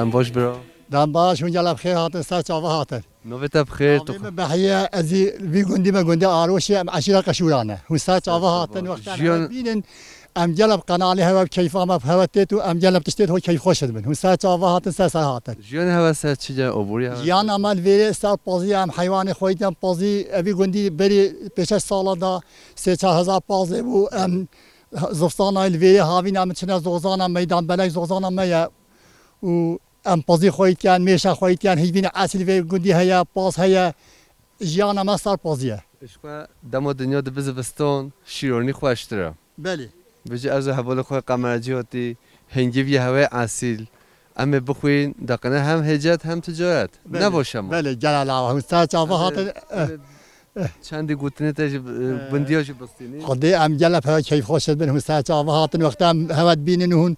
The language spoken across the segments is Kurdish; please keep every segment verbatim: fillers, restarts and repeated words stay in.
Em baş bira. Dem baş, hûn gelek bi xêr hatin, ser çava hatin. Navê te bi xêr. Navê min Behiye, ez ê vî gundî me gundê Aroşê, em eşîra Qeşûran e. Hûn ser çava hatin, wexta em hewe bînin, em gelek bi qenalê hewe, bi keyfa me bi hewe têt û em gelek bi tiştê ho keyfxweş dibin. Hûn ser çava hatin, ser ser hatin. Jiyanê hewe ser çi ye, oborî hewe? Jiyana me li vêrê ser pazî ye, em heywanê xwe dîtin pazî, evî gundî berî pêşeş sala da sê çar hezar pazdeh bû, em zivstana li vêrê havîna min çine zozana meydan, belek zozana me ye. Û em pazî xweyî dikin, mêşa xweyî dikin, hîvîna esil vê gundî heye, paz heye, jiyana me ser pazî ye. Ji xwe dema dinya dibe zivistan, şîronî xweştir e. Belê. Bijî ez û hevalê xwe Qemerecî hatî, hingivî hewê esil. Em ê bixwîn, deqine hem hêcet hem ticaret. Belê, ne boş ama. Belê, gelek lava. Hûn ser çava hatin. Çendî gotinê te ji, e, bindiya jî bistînî. Xwedê em gelek hewe keyfxweş dibin, hûn ser çava hatin, wexta em hewe dibînin û hûn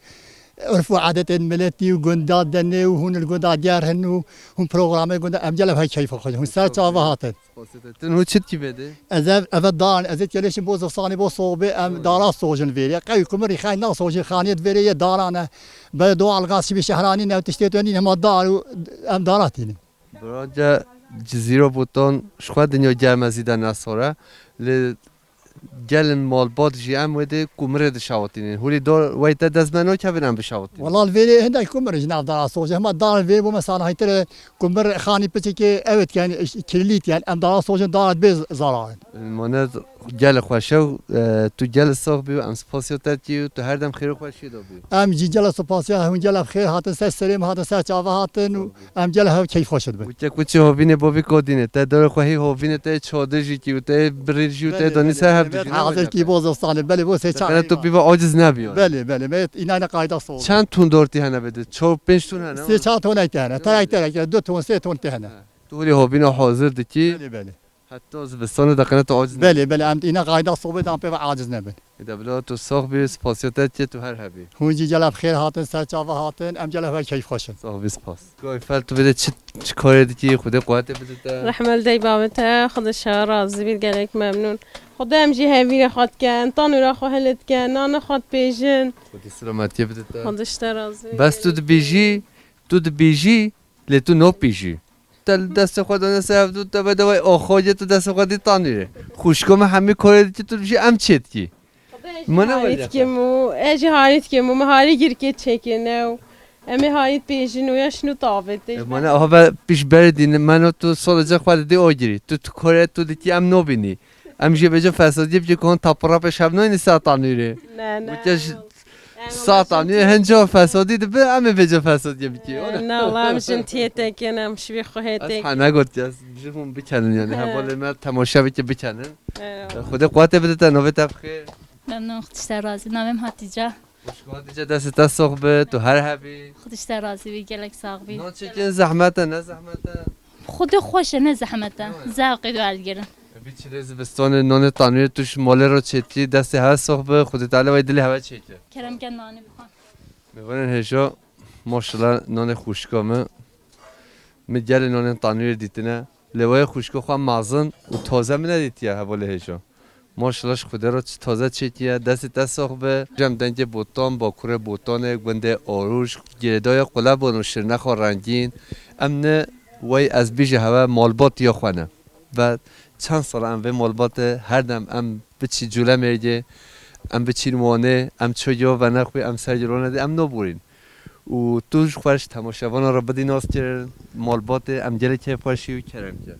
urf û edetên miletî û gunda denê û hûn li gunda diyer hin û hûn programê gunda, em gelek hewe keyfxweş, hûn ser çava hatin. Spasiyê te. Tu niha çi dikî vê de? Ez ev, eve daran, ez ê gelêşim bo zivistanê, bo soxbê, em dara sojin vêrê. Qey kumirî xey nasojin, xaniyê di vêrê yê daran e. Be do algaz şibî şehranî ne, tiştê tu nîn hema dar û em dara tînin. Birace Cizîro Botan, ji xwe dinya germ e zî de nesor e. Lê gelin malbat jî em wê dê kumirê dişawitînin. Hûlî dor wey te dest me nakevin em bişawitînin. Wela li vêrê hindek kumir ji nav dara soje. Hema dar vê bo me sanahîtir e, kumir xanî piçekê evet yani kirlît yani em dara soje dar bê zararin. Mane gelê xweş e, e, tu gelê sax bî û em spasiya te dikî û tu her dem xêr û xweşiyê de bî. Em jî gelek spasiya hûn gelek xêr hatin ser serê me hatin ser çava hatin û em gelek hev keyfxweş dibin. Weke ku çi hovînê bo vî kodînê, te dorê xwe hî hovînê te çadir jî kî û te birîr jî û te donî ser hev dijî. Hazir kî bo zivistanê, belê bo sê çar. Te tu pîva aciz nebiyo. Belê, belê, me înayne qayda soğuk. Çend tûn dortî hene vê de? Çar pênc tûn hene? Sê çar tûn ey te hene. Terek terek, du tûn, sê tûn te hene. Tu hûrî hovîna hazir dikî. Belê, belê. Heta zivistanê de qine tu aciz nebî. Belê, belê, em îna qayda sobê de em pê ve aciz nebin. Ê de bila tu sax bî, spasiya te dikin, tu her hebî. Hûn jî gelek bi xêr hatin, ser çava hatin, em gelek ve keyfxweş in. Sax bî, spas. Gayfel tu bide çi, çi karê dikî, Xwedê quwetê bide te. Rehme li dayik babê te, Xwedê ji we razî bî, gelek memnûn. Xwedê em jî hevîrê xwe dikin, tanûra xwe hilê dikin, nana xwe dipêjin. Xwedê selametiyê bide te. Xwedê ji te razî bî. Bes tu dibêjî, tu dibêjî, lê tu nopêjî. Te li destê xwe dane ser hevdû, te bedeway oxoyê tu destê xwe dî tanîrê. Xwişko me hemî korê dikî, tu jî em çê dikî. Mane harî dikim û ez jî harî dikim û me harî girkê çêkirine û em ê harî pêjin û ya şinû tavê te. E, mane aha be pîş berê dîne, mano tu solece xwe didî o girî. Tu, tu korê tu dikî em nobînî. Em jê vêca fesadiyê bikî, kon tapura pêş hev nayînî sa tanîrê. Ne, ne. Weke ji sa tanîrê hinca fesadî dibe, em ê vêca fesadiyê bikî. Ne, ne, wala em jin tiyê tekin, em şivî xwe hê tekin. Ez hene got ya, ji hûn bikenin yani, hevalê me temaşe bike bikenin. Xwedê quwetê bide te, navê te bi xêr. Memnun, Xwedê ji te razî, navê min Hatîce. Xwişko Hatîce, destê te sox be, tu her hebî. Xwedê ji te razî bî, gelek sax bî. Nan çêkin zehmet e, ne zehmet e? Xwedê xweş e, ne zehmet e. Zevqê werdigirin. Vî çilê zivistanê nanê tanûrê tu ji malê re çêtî, destê hewe sox be, Xwedê Teala wey dilê hewe çêke. Kerem ke nanê bixwe. Mêvanên hêja, maşallah nanê xwişka me. Min gelê nanên tanûrê dîtine. Lê wê xwişka xwe mezin û taze min nedîtiye hevalê hêja. Maşallah ji Xwedê re çi taze çêkiye, destê te sox be. Cem dengê Botan, Bakurê Botanê, gundê Arûş, girêdaya Qulebon û Şirnexa Rengîn. Em ne wey ez bîje hewe malbatiya xwe ne. Ve çend sala em vê malbatê her dem em biçî Culemêrgê, em biçîn Wanê, em ço yo venexwî, em ser yolane de em noborîn. Û tu ji xwe ji temaşevana re bidî nas kirin, malbatê em gelek kêfxweşî û kerem ke.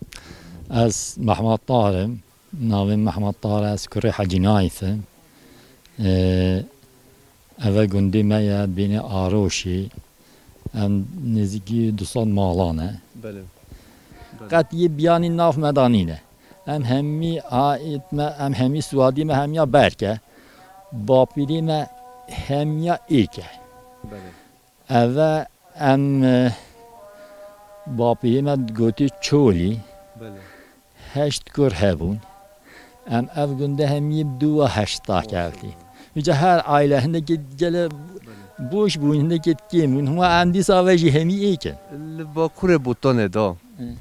Ez Mehmet Tahir im. Navê min Mehmet Tahir e, ez kurê Hecî Naîf im. Ee, eve gundê me ye, bînê Aroşî. Em nêzîkî du sed malan e. Belê. Belê. Qet yê biyanî nav me de nîne. Em hemî aît me, em hemî siwadî me hemiya berk e. Bapîrê me hemiya êk e. Belê. Eve em, e, bapîrê me digotî Çolî. Belê. Heşt kur hebûn. Em ev gunde hemî bi dû wa heşt da kevtî. Îca her aile hindekê gele boş bûn, hindekê kêm bûn. Hema em dîsa ve jî hemî êk in. Li Bakurê Botanê de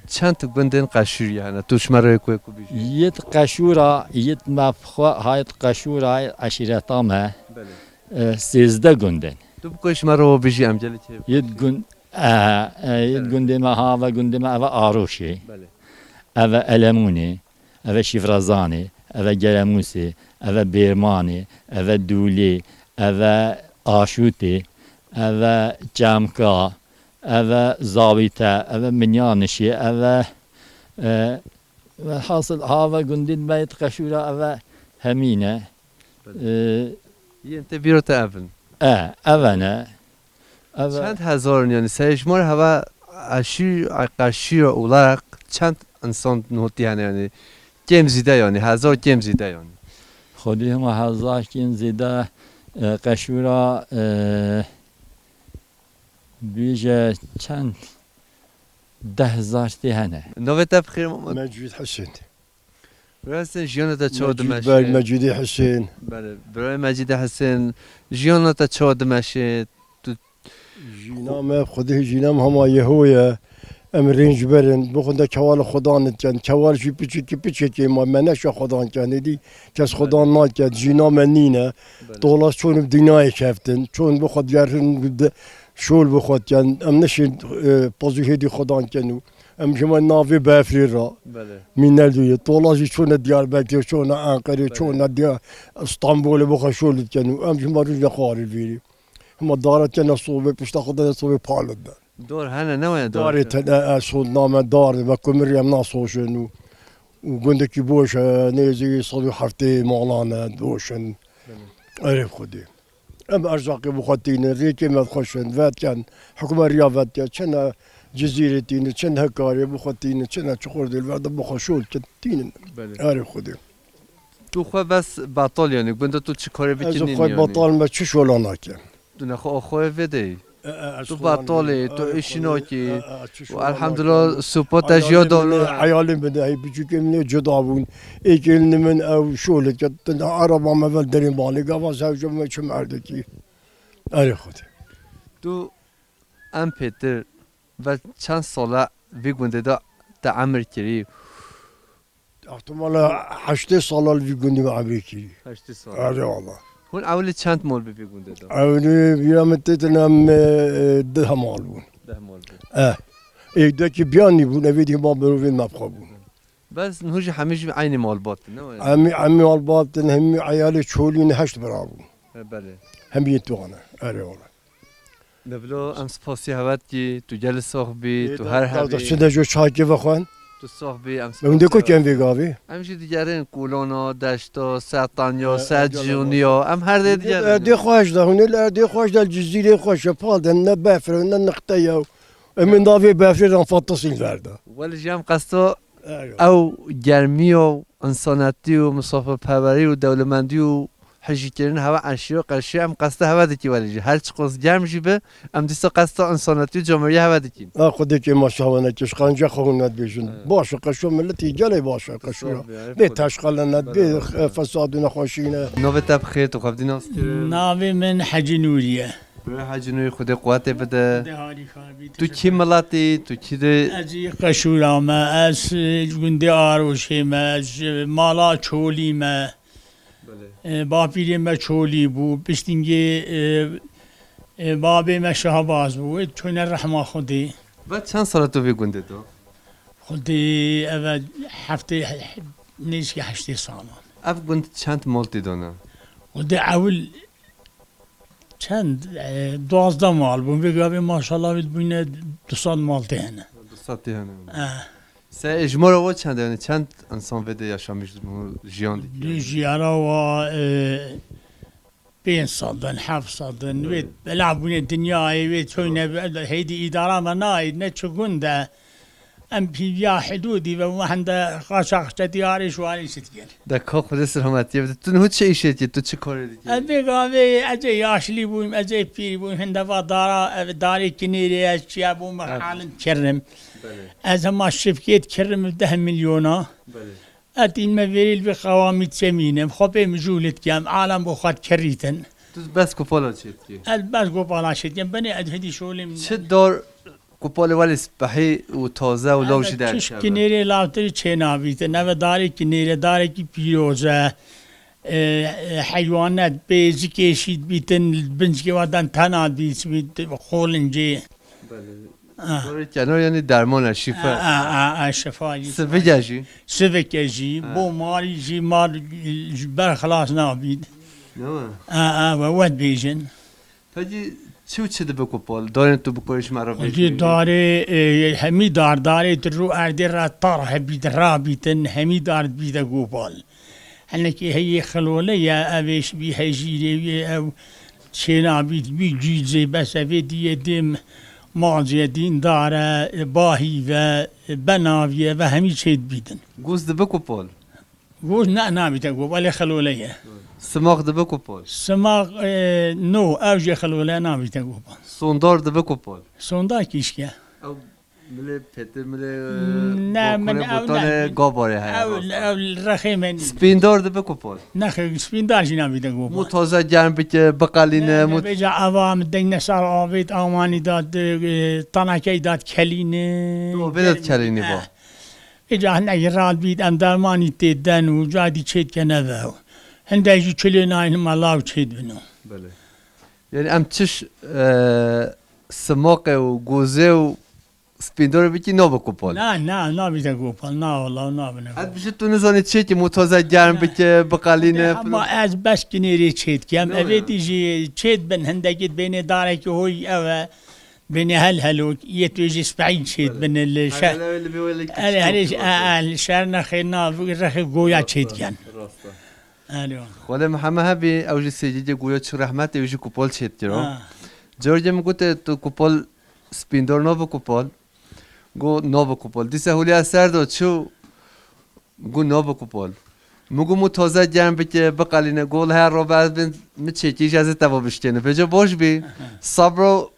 çend gundên Qeşûriyê hene? Tu ji me re yê ku yê ku bijî. Yêt Qeşûra, yêt me bi xwe hayt Qeşûra, eşîreta me. Belê. E, sêzdeh gundên. Tu bi ku ji me re bijî em gelê kêf. Yêt gund E, e, Evet. Gundê me ha ve gundê me eve Aroşê. Belê. Eve Elemûnê, eve Şîvrazanê, eve Geremûsê, eve Bêrmanê, eve Dûlê, eve Aşûtê, eve Çemka, eve Zawîte, eve Minyanişê, eve, e, velhasil ha ve gundên me yê Qeşûra eve hemî ne. Belê. E, Yên te bîro te ev in. E, eve ne. Eve Çend hezar in yani? Seyşmar hava aşî, Qeşîra olarak çend insan notî hene yani? Kêm zîde yani, hezar kêm zîde yani. Xwedî hema hezar kêm zîde, e, Qeşûra, e, bîje çend deh hezar tê hene. Navê te bi xêr, Mehmet? Mecîd Husên. Birayê Husên, jiyana te çawa Mecîd dimeşe? Beg, Mecîdê Husên. Belê, birayê Mecîdê Husên, jiyana te çawa dimeşe? Tu Jîna me, Xwedê jîna me hema Yeho ye. Em rêncber in. Bixwinde kewal Xudan dikin. Kewal jî piçekî piçekê ma me neşa Xudan kin. Êdî kes Xudan nakin. Jîna me nîne. Belê. Tolas çûn bi dinyayê keftin. Çûn bi xwe digerin, bi de-, şol bi xwe dikin. Em neşên, e, pazû hêdî Xudan kin û em ji me navê befrê re. Belê. Mînel dûye. Tolas jî çûne Diyarbekirê, çûne Enqerê, Belê. çûne Diya-, Stenbolê bi xwe şol dikin û em ji me rûj nexwarê vîrî. Hema dara te ne sobê, pişta xwe de ne sobê pal de. Dor hene, ne waya dor Darê hene? Te ne, e, sond name dar de, ve kumir em nasoşin û, û gundekî boş e, nêzî sed û heftê malan e, boş in. Belê. Erê Xwedê. Em erzaqê bi xwe tînin, rêkê me xweş in, vetken, hikûmet riya vetken, çene Cizîrê tînin, çene Hekarê bi xwe tînin, çene Çuxurdêl ver de bi xwe şol kin, tînin. Belê. Erê Xwedê. Tu xwe bes betal, yanî gunda tu çi karê Ez bikî xwe nînî, yanî? Betal me çi şola nake. Tu nexwe axwe vê de yî. E, e, ez Tu xwe betal î, e, tu e, işî xwe, nakî. E, e, çi Û şola elhamdulillah nake. Supa te Eyalê jiya min, dona. Eyalê min de hey biçûkê min ê cuda bûn. Êkê li min ew şolê ke, tu araba me vel derê malê, gava zewca me çi merdekî. Erê Xwedê. Tu em pêtir ve çend sala vî gundê de te emir kirî? Ehtimala heştê sala li vî gundî me evrê kirî. Heştê sala. Erê wala. Hûn ewilî çend mal bi vî gundê de? Ewilî vîya min têtin em, e, deh mal bûn. Deh mal bûn. Eh. Êdekî biyanî bûn, evê dî ma mirovên me bi xwe bûn. Bes niho jî hemî jî eynî malbat in, ne wayî? Hemî, hemî malbat in, hemî eyalê çolî ne heşt bira bûn. E, belê. Hemî yê tuane. Erê wala. Devlo, em spasî hewe dikî, tu gelî sax bî, tu her hebî. Çi de jo çayekê vexwen? Tu sax bî, em spasî hewe dikî. Em de ku kem vê gavê? Em jî digerin Kolona, Deşta, Sertanya, Sercûniya, em her dê digerin. Erdê xweş de, hûn ê li erdê xweş de, li Cizîrê xweş e, pal de ne befr e, ne nixte ye. Em ê navê befrê re fantasîn ver de. Welî jî em qesto ew germiya û însanetî û misafirperwerî û dewlemendî û hijîkirin hewe eşîro qeşî em qesta hewe dikî welî jî. Her çiqas germ jî bi, em dîsa qesta însanetî û camêrî hewe dikîn. A Xwedê kê maşa we neke, ji qanca xwe hûn nedibêjin. Evet. Baş e, qeşo miletî gelê baş e, qeşo ya. Bê teşqele ne, bê fesad û nexweşî ne. Navê te bi xêr, tu xwe bi dî nas kirin? Navê min Hecî Nûrî ye. Bira Hecî Nûrî, Xwedê quwetê bide. Xwedê harîka bî, teşekkür. Tu kî miletî, tu kî de? Ez ji Qeşûra me, ez, e, ji gundê Aroşê me, ji mala Çolî me. Belê. E, bapîrê me Çolî bû, piştîngê, e, e, babê me Şahbaz bû, wê çûne rehma Xwedê. Ve çend sala tu vê gundê de? Xwedê eve heftê, nêzîkî heştê salan. Ev gund çend mal tê de ne? Xwedê ewil çend, e, duwazdeh mal bûn. Vê gavê maşallah wê bûne du sed mal tê hene. Du sed tê hene. E. Se êjmara we çend e? Yani çend insan vê de yaşamîş, jiyan dikî? Dû jiyara wa, e, pênc sed in, heft sed in. Wê bela bûne dinyayê, wê çoyne hêdî îdara me nayê, ne çi gund e. Em pîviya hidûdî ve hende qaçaxçe diyarê şwarê çi dikin. De ka Xwedê selametiyê bide. Tu niho çi îşê dikî? Tu çi karê dikî? Ez vê gavê ez ê yaşlî bûyim, ez ê pîr bûyim. Hinde va dara, ev darê kinêrê ez çiya bûm, halim kirim. Belê. Ez hema şifkêt kirim deh milyona. Belê. Etîn me vêrî li vê qewamî çemînim. Xwe pê mijûl dikem. Alem bo xwe dikirîtin. Tu bes kopala çê dikî? Ez bes kopala çê dikim. Benê ez hidî şolê min. Çi dar Qopalê welê spehî û taze û law jî derkeve. Çişk kinêrê lawtirî çênabîtin. Neve darê kinêrê, darekî pîroz e. E, e, heywanet bê, zikê şît bîtin, bincikê we den tena dît bît, xolincê. Belê. Ah. Dorê kenar yanî derman e, şîfa. Ah, ah, ah, ah, şifa jî. Sivike jî. Sivike jî, ah, bo marî jî mar ji ber xilas nabît. Ne mi? Ah, ah, we wet bêjin. Pekî çi û çi dibe ku pal? Darên tu bi ku ji me re bêjî? Pekî darê, e, hemî dar, darê tu rû erdê re tar hebît, rabîtin, hemî dar dibîte ku pal. Hinekî heyê xilole ye, ev ê şibî hejîrê wê, ew çênabît, bî cîzê, bes evê diyê dêm macê dîndar e, bahî ve, benaviye ve hemî çê dibîtin. Gûz dibe ku pal? Gûz ne, nabîte ku pal, ê xilole ye. Simaq dibe ku pal? Simaq, e, no, ew jê xilole nabîte ku pal. Sondar dibe ku pal? Sondar kîşke. Ew Milê pete, milê, ne, min bakurê ew botanê ne. Gabarê heye, ew, rast e. Ew rexê min. Spîndar dibe ku pal? Nexê, spîndar jî nabîte ku pal. Mû taze germ bike, biqelîne, ne, mû ne, vêca ava min deng ne sar avêt, amanî dat, e, tanakey dat kelîne. Tu avê dat kelîne, eh, va. Vêca hinekî ral bît, em dermanî tê den û cay dî çêt kene ve. Hinde jî çilê nayne mala û çêt bino. Belê. Yani em çiş, e, simaqê û gozê û Spîndorê bikî nabe ku pal. Na, na, nabîte ku pal, na wala, nabine ku pal. Ez bijî tu nizanî çêkî mû taze germ bike, biqelîne, ama filan. Ez bes kinêrê çêt dikem. Ne evê ya? Dî jî çêt bin hindekî bênê darekî hoy ew e. Bênê hel helok, yê tu jî spehîn çêt bin li şer. Hele, hele, hele, hele, hele, şer nexê na, rexê goya çêt diken. Rast e, rast e. Alo. Xwelê Mihemed hebî, ew jî sêcîgê goya çi rehmet, ew jî ku pal çêt kiro. Ha. Cargê min gote tu ku pal Spîndor nabe ku pal. Got nabe ku pal. Dîsa hûlî ez ser de çû. Got nabe ku pal. Min got mû taze germ bike, biqelîne. Got her robe ez bin min çêkî jî ez ê teva bişkêne. Vêca baş bî. Sabro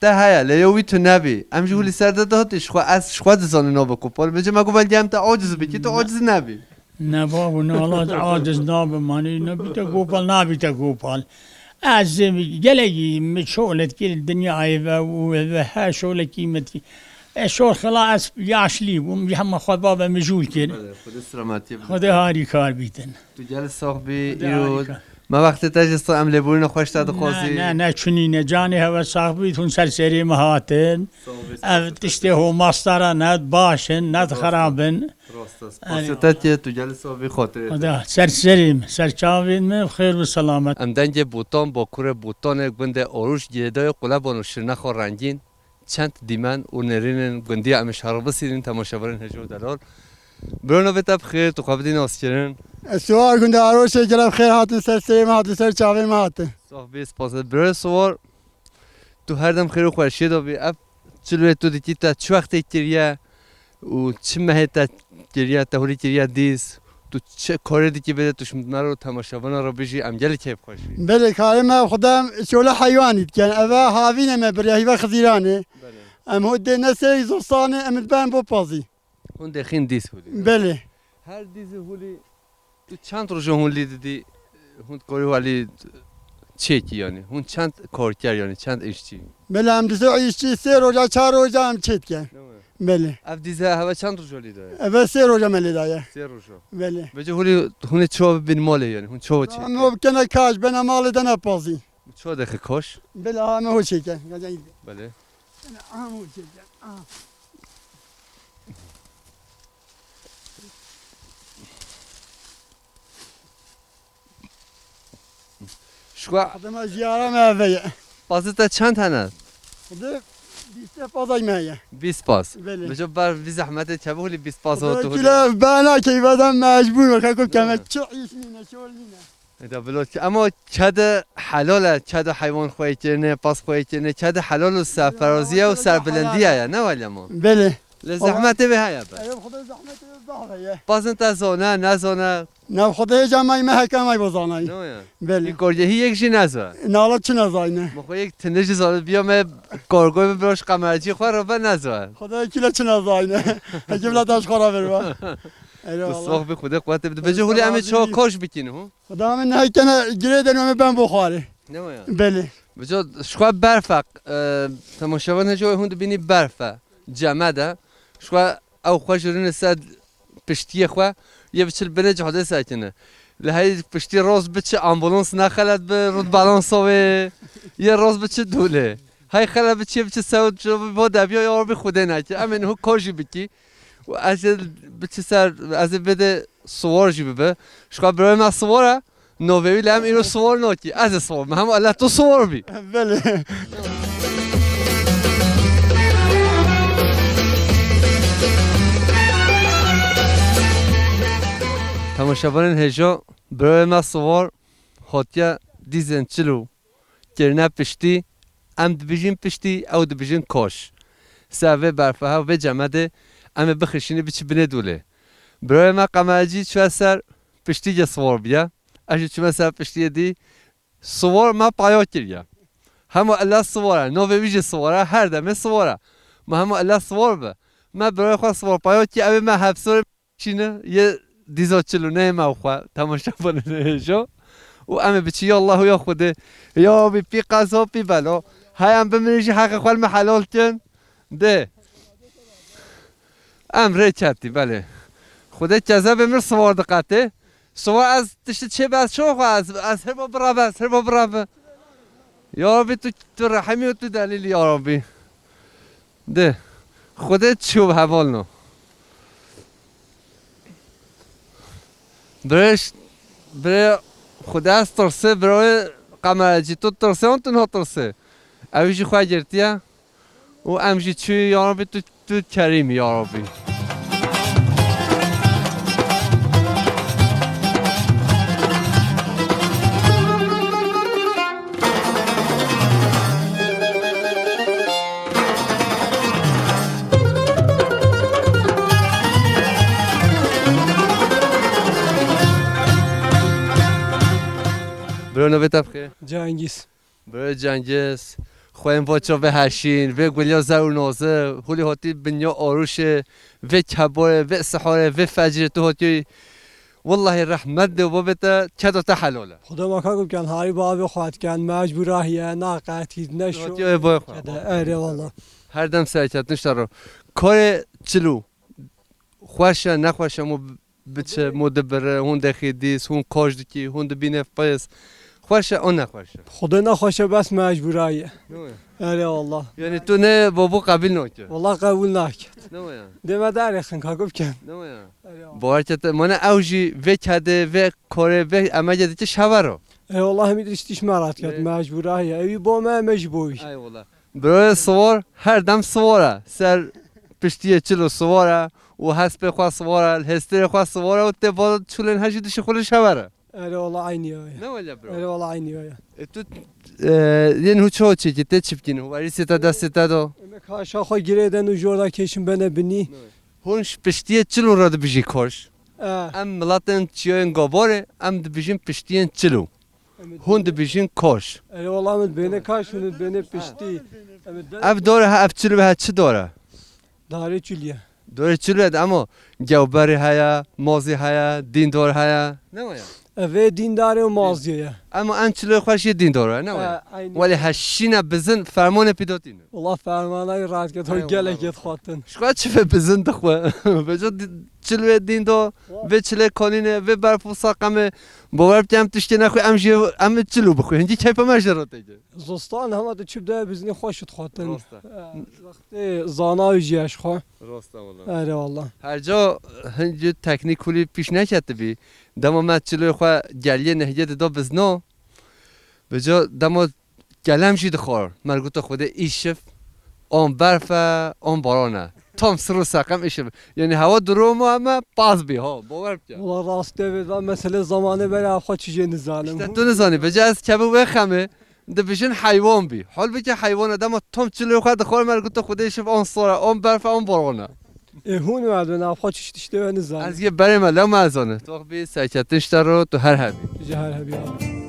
te heye, lê yew wî tu nebî. Em jî hûlî ser de dihatî, ji xwe ez, ji xwe dizanin nabe ku pal. Vêca me got belkî em te aciz bikî, tu aciz nebî. Ne babo, ne, Allah aciz nabim, hani nabîte ku pal, nabîte ku pal. Ez gelekî min şolet kir dinyayê ve û ve her şolekî min dikir. E, şol xila ez yaşlî bûm, ji hema xwe babe min jûl kir. Belê, Xwedê selametiyê bide. Xwedê harîkar bîtin. Tu gelî sax bî, îro me wextê te jî sta em lêborîna xweş te dixwazî. Ne, ne, ne, çunî ne, canê hewe sax bît, hûn ser serê me hatin. Sax bî, sax bî. Ev tiştê ho mastara ne, baş in, ne xerab in. Rast e, spasiyê te dikim, tu gelî sax bî, xatirê te. Ser serê min, ser çavên min, bi xêr û selamet. Em dengê Botan, bakurê Botanê, gundê Arûş, girêdayê Qulebano Şirnexa Rengîn, çend dîmen û nêrînên gundiya em ê ji hev re bisînin, temaşevanên hêja û delal. Biro navê te bi xêr, tu xwe bidî naskirin. Ez Siwar gundê Arûşê, gelek bi xêr hatin, ser serê min hatin, ser çavên min hatin. Sax bî, spas. Biro Siwar, tu her dem xêr û xweşiyê de bî. Ev çil wê tu dikî te çi wextê kiriye û çi mehê te kiriye, te hûrî kiriye dîs? Tu çi karê dikî vê de, tu ji me re û temaşevana re bijî, em gelek keyfxweş bîn. Belê, karê me xwedem şole heywanî dikin. Eve havîne me biriya hîve Xizîranê. Belê. Em hûn dê ne serê zistanê, em diben bo pazî. Hûn dêxîn dîs hûlî. Belê. Her dîzê hûlî tu çend roja hûn lî didî, hûn dikarî hûn lî çêkî yanî? Hûn çend karker yanî, çend îşçî? Belê, em dîzê îşçî sê roja, çar roja em çêt dikin. Belê. Ev dîze heve çend roja lî daye? Eve sê roja me lê daye. Sê roja. Belê. Vêca hûlî hûn ê çawa bibîn malê yanî? Hûn çawa çêt? Em ho bikene kaş, bena malê de ne pazî. Çawa dexê kaş? Belê, aha, me ho çêke. Belê. Aha, ho çêke. Aha. Şkwa. Adama jiyara me eve ye. Pazê te çend hene? Xwedê bîst pazay me ye. Bîst paz. Belê. Vêca ber vî zehmetê çawa hûlî bîst paz hat hûlî? Kile bana keyfeden mecbur me, kako keme çi iş nîne, şol nîne. Eda bilo ki, ama kedi helal e, kedi heywan xweyê kirine, pas xweyê kirine, kedi helal û serferaziye û serbilendiye ye, ne wele ma? Belê. Lê zehmetê vê heye be. Ev Xwedê zehmetê vê zahre ye. Pazin te zone, nezone? Ne, Xwedê hêca may me heke may bo zanay. Ne ya? Belê. Î korgehî yek jî nezwe. Nala çi nezayne? Ma xwe yek tine jî zane, biya me korgoy bi broş kameracî xwe re be nezwe. Xwedê kile çi nezayne. Heke bila taş xwe re verwa. Eyvallah. Tu sox bi, Xwedê quwetê bide. Vêca hûlî em ê çawa kaş bikîn ho? Xuda min nehekene girê de nome ben bo xwarê. Ne waya? Belê. Vêca ji xwe berf e, e, temaşevan hêja hûn dibînî berf e. Ceme de. Ji xwe ew xwe ji rûnê ser piştiyê xwe yê biçil binê cihadê sekine. Li heyî piştî roz biçi ambulans nexelet bi, rût balansa wê yê roz biçi dûlê. Hay xele biçî, biçî sewt, bo deviya ya Rabbî Xwedê neke. Em ê niho kar jî bikî. Û ez ê biçî ser, ez ê vê de siwar jî bibe. Ji xwe birayê me siwar e. Navê wî li em îro siwar nakî. Ez ê siwar bim. Hema Allah tu siwar bî. Belê. Temaşevanên hêja, birayê me siwar hatiye dîzên çilo kirine piştî, em dibijîn piştî, ew dibijîn koş. Ser vê berfeha, vê cemedê em ê bixişînî biçî binê dolê. Birayê me Qemercî çûye ser piştî ge siwar bûye. Ez jî çûme ser piştiyê dî. Siwar me paya kiriye. Hema illa siwar e. Navê wî jî siwar e. Her demê siwar e. Me hema illa siwar be. Me birayê xwe siwar paya kiriye. Ew ê me hevsorê çîne yê dîza çilo neyê me û xwe temaşevanê hêja. Û em ê biçî ya Allah û ya Xwedê. Ya Rabbî pî qeza pî bela. Hey em bimirin jî heqê xwe li me helal kin. Dê. Em rê ketî, belê. Xwedê kezebê min siwar diqetê. Siwar ez tiştî çê be ez çawa xwe ez, ez her ba birave, ez her ba birave. Ya Rabbî tu, tu rehimî û tu delîlî ya Rabbî. De. Xwedê çiyo hevalno. Birêş, birê Xwedê ez tirsê, birê Qemercî tu tirsê, hon tu niha tirsê. Ew jî xwe girtiye. û em jî çûyî, ya Rabbî, tu, tu kerîm î, ya Rabbî. Bro, navê te bi xêr? Cengîz. Birê Cengiz, xweyên va çav vê heşîn, vê guliya zer û naze, hûlî hatî binya arûşê, vê kebarê, vê siharê, vê fecrê tu hatî. Wellahî rehmet dê û babê te, keda te helal e. Xuda ma ka gubken, harî bavê xwe diken, mecbûrahiye, naqetî, ne Tu şo-, hatî ê bayê xwe. Kede, erê wala. Her dem serketin şero. Karê çilo, xweş e, nexweş e, mo biçe, mo dibire, hûn dexî dîs, hûn koş dikî, hûn dibîne pis. Xweş e, o nexweş e. Xwedê nexweş e, bes mecbûraye. Ne wê? Erê Allah. Yani tu ne babo qebîl nake. Wala qebûl nake. Ne wê ya? Dê me derêxin, ka ku bikin. Ne wê ya? Erê Allah. Bawer ke te, mane ew jî vê kedê, vê korê, vê emegê dike şevero. Ey Allah, hemî tiştî ji me re diket, Ne? mecbûraye. Ewî bo me, me jî bo wî. Ey wala. Birayê siwar her dem siwar e. Ser piştiyê çilo siwar e û hespê xwe siwar e, hêstirê xwe siwar e û tê va çulên hejî dişî xulê şever e. Erê wala eynî ya. Ne wele bro? Erê wala eynî ya. E tu, e, yên hû ço çêkî tê çi bikîn? Hû werîsê te destê te do. Em ê kaşa xwe girê den û jor da kêşin bene binî. Ne. Hûn ji piştiyê çilo re dibijî koş. E. Em miletên çiyayên gabarê, em dibijîn piştiyên çilo. Hûn dibijin koş. Erê wala min bêne kaş, hûn bêne piştî. Ev dor e, ev çil be, çi dor e? Darê çil ye. Dorê çil be, ama gewberî heye, mazî heye, dîndor heye. Ne waya? Ev ê dîndarê û mazî ye. Ama en çilê xweş yê dîndor e, ne waya? He, aynî. Welê heşîne bizin fermanê pîdotîne. Wala fermana wî rahat ket, Ay, gelek wala. Yê dixwatin. Ji xwe çi ve bizin dixwe. Veco di-, çil ve dîndo, Wa- ve çilê konîne, ve berf û saqemê. Bawer bike em tiştê nexwe, em jî em çilo bixwe. Hingî keyfa me jê re têke. Zostan hema tu çi bide bizinî xweş dixwatin. Rost e. He, wextê zana wî jî ye ji xwe. Rost e wala. Erê wala. Her ca hingî teknîk kulî pîş neketibî. Dema me çiloyê xwe geliyê nehiyê dido bizno. Veco dema Kelem jî dixwar. Mer goto Xwedê îşiv, on berf e, on baran e. Tam sir û seqem îşiv. Yani hewa durumu ama paz bî ha. Bawer bike. Wala rast devê da mesele zamanê bere avxa çi jê nizanim. İşte tu nizanî. Bece ez kevin wê xemê. Dibijin heywan bî. Halbuki heywan e. Dema tam çilo xwe dixwar mer goto Xwedê îşiv on sor e, on berf e, on baran e. Ê hûn we dibin, avxa çi tiştê we nizanin. Ez yê berê me, lew me ez zane. Tox bî, serketin ji te re, tu her hebî. Tu jî her hebî abi.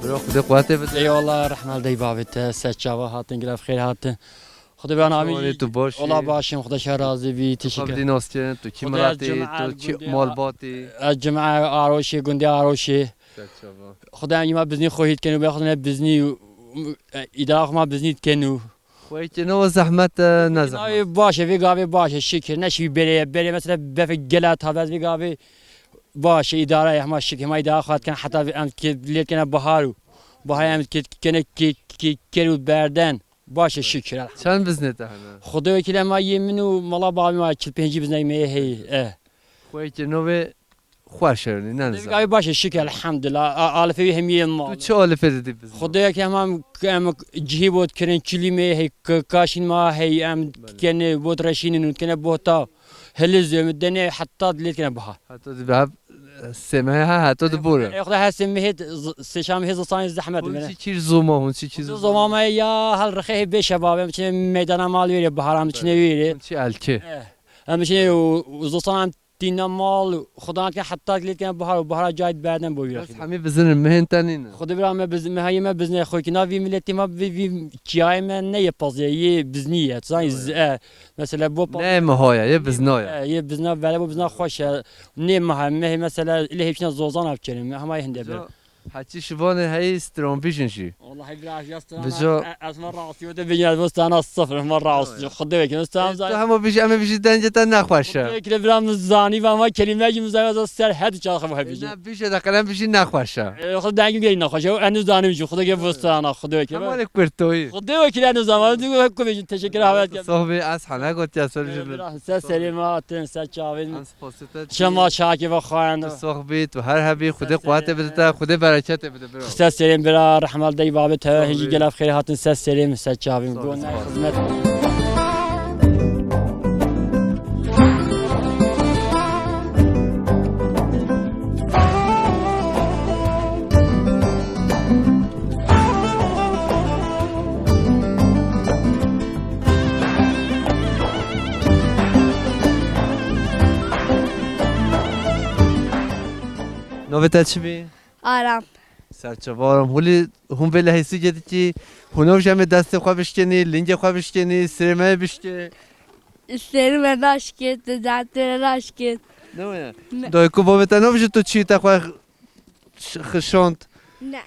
Bro, Xwedê quwetê bide. Eyvallah, rehmel dey bavê te, ser çava hatin, giref xêr hatin. Xwedê ben amî. Çawanî tu baş î? Ola başim, Xwedê şer razî bî, teşekkür. Xwedê nas kin, tu kî Xwedê ez miletî, cuma tu çi gundê malbatî? Ez cuma Aroşê, gundê Aroşê. Te çava. Xwedê em yê me biznî xwe hît ken û bê xwe ne biznî û, û, e, îdara xwe me biznî dikin û. Xweyê kê ne o zehmet e, ne zehmet. Navê baş e, vê gavê baş e, şikir. Ne şivî berê ye, berê mesela befê gela tabe ez vê gavê baş e, îdara ye, hema şikir, hema îdara xwe dikin, heta vê em ke-, lê kene bahar û bahar em ke-, kene ke-, ke-, ker û berden. Baş e, şikir, elhamdulillah. Çend biznê te hene? Xwedê wekîl e, ma yê min û mala babê ma çil pêncî biznek me yê heyî, e. Xweyê kê ne o vê Xweş e, ne nizam. Gavê baş e, şikir, elhamdulillah. A-, alifê wî hemî yên mal. Tu çi alifê didî bizin? Xwedê yek hema em, em cihî bot kirin, çilî me hey, k-, kaşîn ma hey, em Belê. Kene bot reşînin û kene bota. Heliz em dene heta dilê kene biha. Heta di biha, sêmehê ha, heta di bor e. E, Xwedê her sêmehê, z-, sêşamehê zistanê zehmet Hûn bine. Çi kîr zoma, hûn çi kîr zoma? Zoma me ya hel rixê bê şebab, em çine meydana mal wêrê, biharam çine Belê. Wêrê. Hûn çi elkê? Eh, em çine û, û zistan em Tîna mal, xudan ke heta lê kene bihar û bihara cayê berden bo wî Bes rexî. Hemî bizinin, mehên te nîne. Xwedê bira me biz-, mehayê me bizne xwe ki nav vî miletê me vî, vî çiyayê me ne yê pazê, yê biznî ye. Tu zanî Evet. z-, e, mesela bo pazê Ne mi hoya, ye bizna ya. E, yê bizna vere bo bizna xweş e. Nê meha, mehê mesela ilê hepsine zozan avçerim. Hema hinde bir. Ca Heçî şivanê heyî stranbîjin jî. Wallahî bira, ya strana, Bico- e, ez me rastî wede bêjin, ez bo strana sifir, me rastî. Oy. Xwedê wekî, ez tam E, zan- tu hema bijî, em ê bijî dengê te nexweş e. Xwedê wekî bira min zanî ve, ama kelîme jî min zanî, ez ser her çax xwe E, bijî. Ne, bijî de qelen bijî nexweş e. E, xwe dengim gelî nexweş e, enu zanim jî, xwedê ke bo strana, xwedê wekî. Hemalê kurtoyî. Xwedê wekî enu zaman, tu ku bijî, teşekkür havet. Sohbê ez hana gotiya ser E, jî. Bira, ser serê me hatin, ser çavên. Şema şakê ve xwayanda. Tu sox bî, tu her hebî, Xwedê quwetê bide te, Xwedê bereketê bide bira. Ser serê bira, rehmal dey babê te, Sox hêjî bî. Gelef xêr hatin ser serê min, ser çavê min. Sox bî, Gonay sox bî. Xizmet. Navê te çi bî? Aram. Serçe Aram. Hûlî hûn vê lehîsî dikî, hûn ew jî em ê destê xwe bişkenî, lingê xwe bişkenî, sirê me bişkê. Sirê me naşkê, tu dentê me naşkê. Ne waya? Ne. Dayku bavê te nabijî tu çî te xwe ş-, xişand? Ne.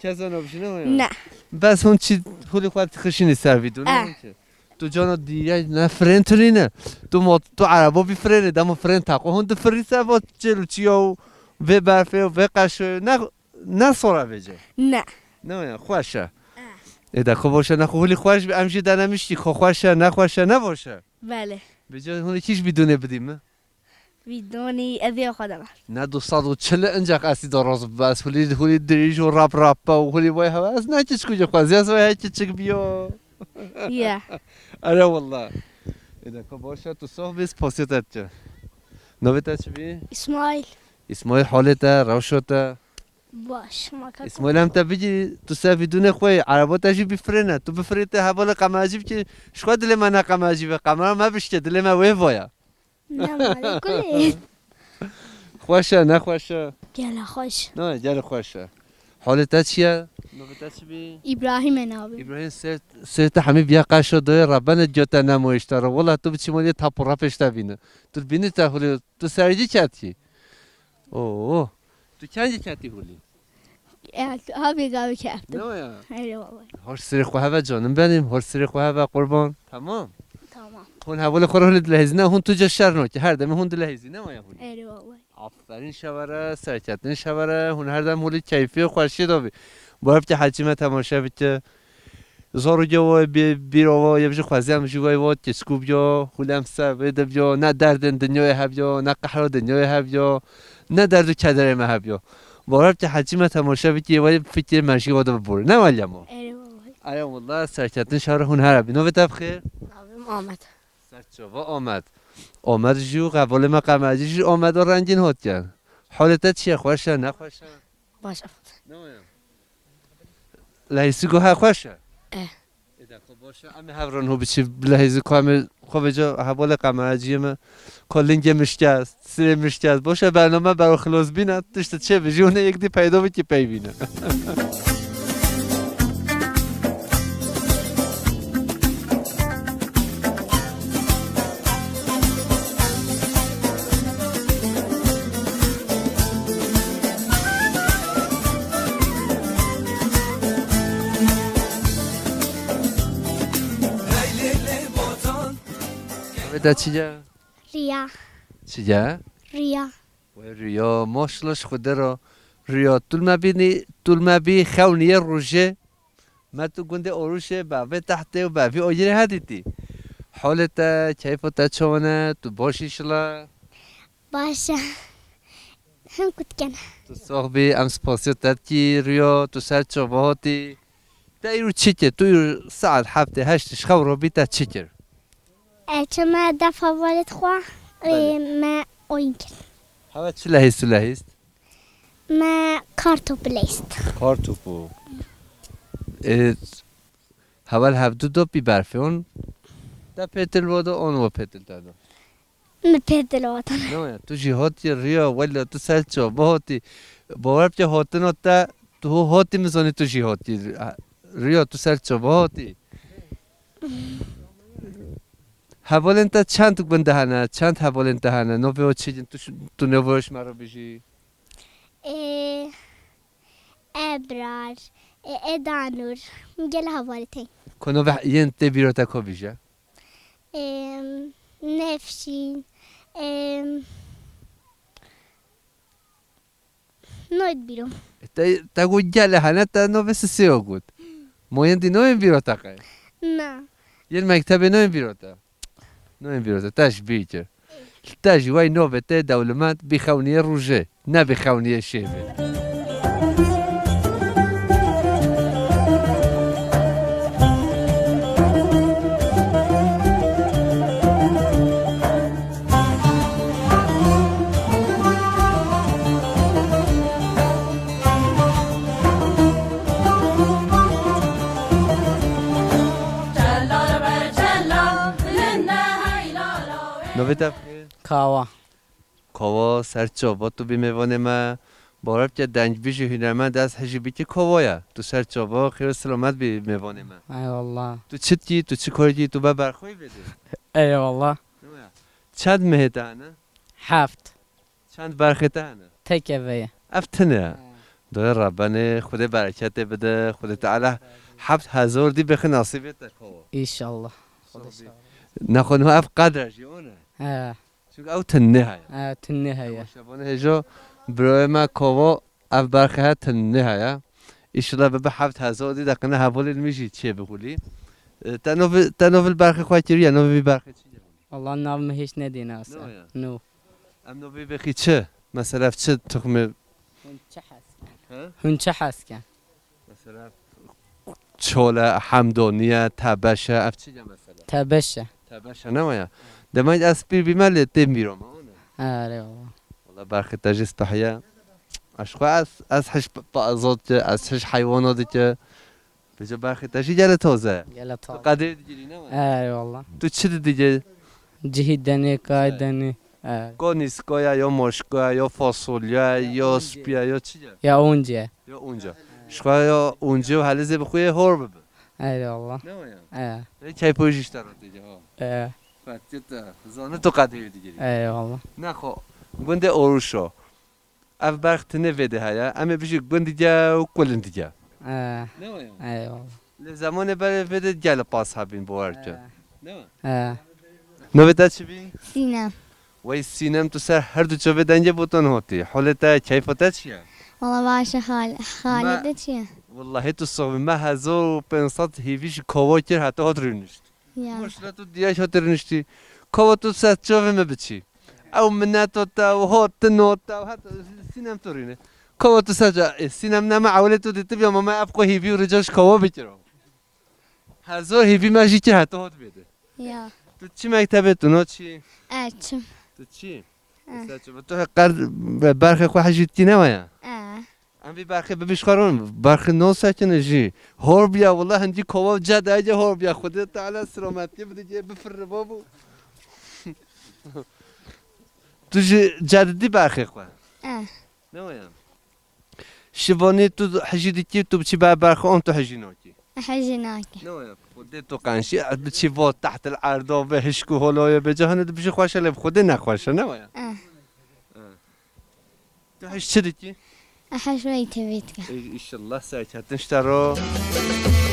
Keza nabijî ne waya? Ne. Bes hûn çî hûlî xwe xişînî ser vî dû, ne Eh. hûn çi? Tu cana dîye ne firên tu nîne. Tu mot-, tu ereba bî firênê, dema firên taqo hûn difirî ser va çêl û çiya û vê berfê û vê qeşoyê ne, ne sora vêce. Ne. Ne ya, xweş e. Eh. Ê de xwe baş e, ne xwe hûlî xweş bî, em jî denemiştî, xwe xweş e, ne xweş e, ne baş e. Belê. Vêce hûn kîş bidûnê bidî min? Vîdonî ez ê xwe de me. Ne du sed û çil e, incek ez î de roz bes, hûlî, hûlî dirîj û rap rap be û hûlî vay hewe. Ez ne kiçikû jî xwezî, ez vay her kiçik biyo. Ya. Ere wallah. Ê de ka baş e, tu sox bî, spasiyê te dike. Navê te çi bî? Îsmaîl. Îsmaîl, halê te, rewşa te? Baş, ma ka Îsmaîl, em te bigî, tu ser vîdûnê xwe yî, ereba te jî bifirêne. Tu bifirê te hevalê qemercî bikî, ji xwe dilê me ne qemercî be, qemera me bişke, dilê me wê vaya. Ne malê kulê. Xweş e, ne xweş e? Gele xweş. Ne, gele xweş e. Halê te çi ye? Navê te çi bî? Îbrahîm e navê. Îbrahîm, ser, ser te hemî biya qeşo doyê re, bene diyo te nemo îşte re. Wela tu biçî malê tap û repêş te bîne. Tu bînî te hûlê, tu serî ketî. Oo. Tu kengî ketî hûlî? Ya, abi gavi keftim. Ne o ya? Öyle vallahi. Hoş sirê xwe heve canım benim, hoş sirê xwe heve qurban. Tamam. Tamam. Hûn hevalê xwe re hûn dilehêzî ne, hûn tu ca şer nake, her demê hûn dilehêzî ne waya hûn. Eyvallah. Aferin şevere, serketin şevere, hûn her dem hûn li keyfê û xweşiyê de bî. Bu hep ki hecî me temaşe bike. Zor û gewa bê bîr ava ye, bijî xwezî em jî wey vat keçikû biya, hûlem ser vê de biya, ne derdên dinyayê hebiya, ne qehra dinyayê hebiya, ne derd û kederê me hebiya. Bawer ki hecî me temaşe bikî, wey fikir me jî wa de bibûrî. Ne weliya ma? Eyvallah. Eyvallah, serketin şer hûn her hebî. Navê te bi xêr? Navê min Ahmet. Serçava Ahmet. Ahmet jî û hevalê me qemercî jî Ahmet û rengîn hatiye. Halê te çi ye? Xweş e, ne xweş e? Baş e. Ne waya? Lehîsî guhe xweş e? Eh. Ê de xwe baş e. Em ê hev rin hû biçî bilehîzî ku em ê xwe vêca hevalê qemerciyê me. Ku lingê min şikest, sirê min şikest. Baş e bername bero xilos bîne. Tişt çê bijî hûn ê yek dî peyda bikî pey bîne. Navê te çi ye? Riya. Çi ye? Riya. Wê Riya, maşallah ji Xwedê re. Riya, tu li me bînî, tu li me bî xewniyê rojê. Me tu gundê Oruşê, bavê Tehtê û bavê Oyirê hedîtî. Holê te, keyfa te çawa ne? Tu baş îşila? Baş e. Hin ku dikene. Tu sax bî, em spasiya te dikî, Riya, tu ser çava hatî. Te îro çi kir? Tu îro saet heftê heştê ji xew robî te çi kir? E, çima def hevalê xwe, e, Belê. Me oyun kir. Hewe çi lehîst û lehîst? Me kartopu lehîst. Kartopu. E, heval hevdu do pî berfê on. Te pêtil wada on wa pêtil te do. Min pê dil watan. No ya, tu jî hotî Riya, wela tu ser çava hotî. Bawer bike hatina te, tu hotî, min zanî tu jî hotî. Riya, tu ser çava hotî. Hevalên te çend gund hene, çend hevalên te hene? Novê wan çi, tu, tu novê wan ji me re bijî. Ê, Ebrar, ê, Edanur, gel hevalê te. Ku novê yên tê bîra te ku bijî? Em, Nefşîn, em, nayê bîro. Te, te got gelê hene, te novê sisê got. Ma yên dî nayên bîra te qey? Na. Yên mektebê nayên bîra te? Nayên bîra te, te ji bîr kir. Te jî wey novê te dewlemend bî xewniyê rojê, ne bî xewniyê şêvê. Navê te bi xêr? Kawa. Kawa, ser çava tu bî mêvanê me. Bawer bike dengbîj û hunermend ez hejî bikî Kawa ye. Tu ser çava xêr û selamet bî mêvanê me. Eyvallah. Tu çi dikî, tu çi kar dikî, tu be berxweyî vêdê? Eyvallah. Çend mehê te hene? Heft. Çend berxê te hene? Tek eve ye. Ev tune ye. He. Doyê Rebenê, Xwedê bereketê bide, Xwedê Teala heft hezar dî bixi nasîbê te Kawa. Înşallah. Xwedê şa. Nexwe niha ev qedre jî one. He. Çunke ew tinê heye. He, tinê heye. Şevanê hêjo, birayê me Kawa, ev berxê he tinê heye. Înşallah bibe heft hezar dî deqine hevalên min jî çê bixulî. E, te novê, te novê li berxê xwe kiriye, novê vî berxê çi ye? Valla nav min hêç nedîne ase. No ya. No. Em novê bexî çi? Mesela çi tuxmê? Hûn çi hez ken? He? Hûn çi hez ken? Mesela çol e, hemdonî ye, tebeş e, ev çi ye mesela? Tebeş e. Tebeş e, ne waya? Demek ez pîr bîme lê tên bîro me, ne? Erê valla. Valla berxê te jî spehiye. Aşko ez, ez hiş pa-, pa-, zot ki, ez hiş heywana dike. Pêca berxê te jî gele taze. Gele taze. Tu qedê digirî, ne waya? Erê valla. Tu çi didigê? Cihî denê, kay denê. Erê. Ko nîskoya, yo moşkoya, yo fasulya, yo spiya, yo çi ye? Ya once. Yo onca. Şixwe yo once û helizê bi xwe yê hor bibe. Eyvallah. Ne o ya? E. Ê keypo jî işte rotê ha. E. Fetiyet de. Zane tu qadê digirî. Eyvallah. Ne xo. Gundê Oruşo. Ev berx tine vê de heye. Em ê bijî gundige û kulindige. E. Ne o ya? Eyvallah. Li zemanê berê vê de gel pas hebîn bawer ke. E. Ne o? E. Navê te çi bî? Sînem. Wey Sînem, tu ser her du çavê dengê botan hatî. Holê te, keyfa te çi ye? Wala baş e, hal-, halê te çi ye? Wallahî tu soxbî me hezar û pênc sed hîvî ji Kawa kir heta hat rûnişt. Ya. Maşallah tu diyaş hat rûniştî. Kawa tu ser çavê me biçî. Ew mineto te, ew hatino te, ew heta Sînem tu rîne. Kawa tu ser ça-, ê, Sînem ne me ewlê tu dîtibiya, ma me ev xwe hîvî û rica ji Kawa bikiro. Hezar hîvî me jî kir heta hat vê de. Ya. Tu çi mektebê tu no çi? E, çim. Tu çi? E. Mesela çi? Tu qer-, berxê xwe hejî dikî ne waya? E. Em vî berxê bibîş xwe ron, berxê no sekine jî. Hor biya, wala hindî Kawa cedayê hor biya. Xwedê Teala selametiyê bide, bifirre babo. Tu jî cedidî berxê xwe? E. Ne waya? Şivanî tu hijî dikî, tu biçî ber berxan tu hijî nakî. Hijî nakî. Ne waya? Xwedê tu qenşî, biçî va tehtil erda ve hişk û holoye be cahane dibijî xweş e, lê bi Xwedê nexweş e, ne waya? Eh. Eh. Tu hij çi dikî? Hij wey tevî dike. Ê, înşallah serketin ji te re.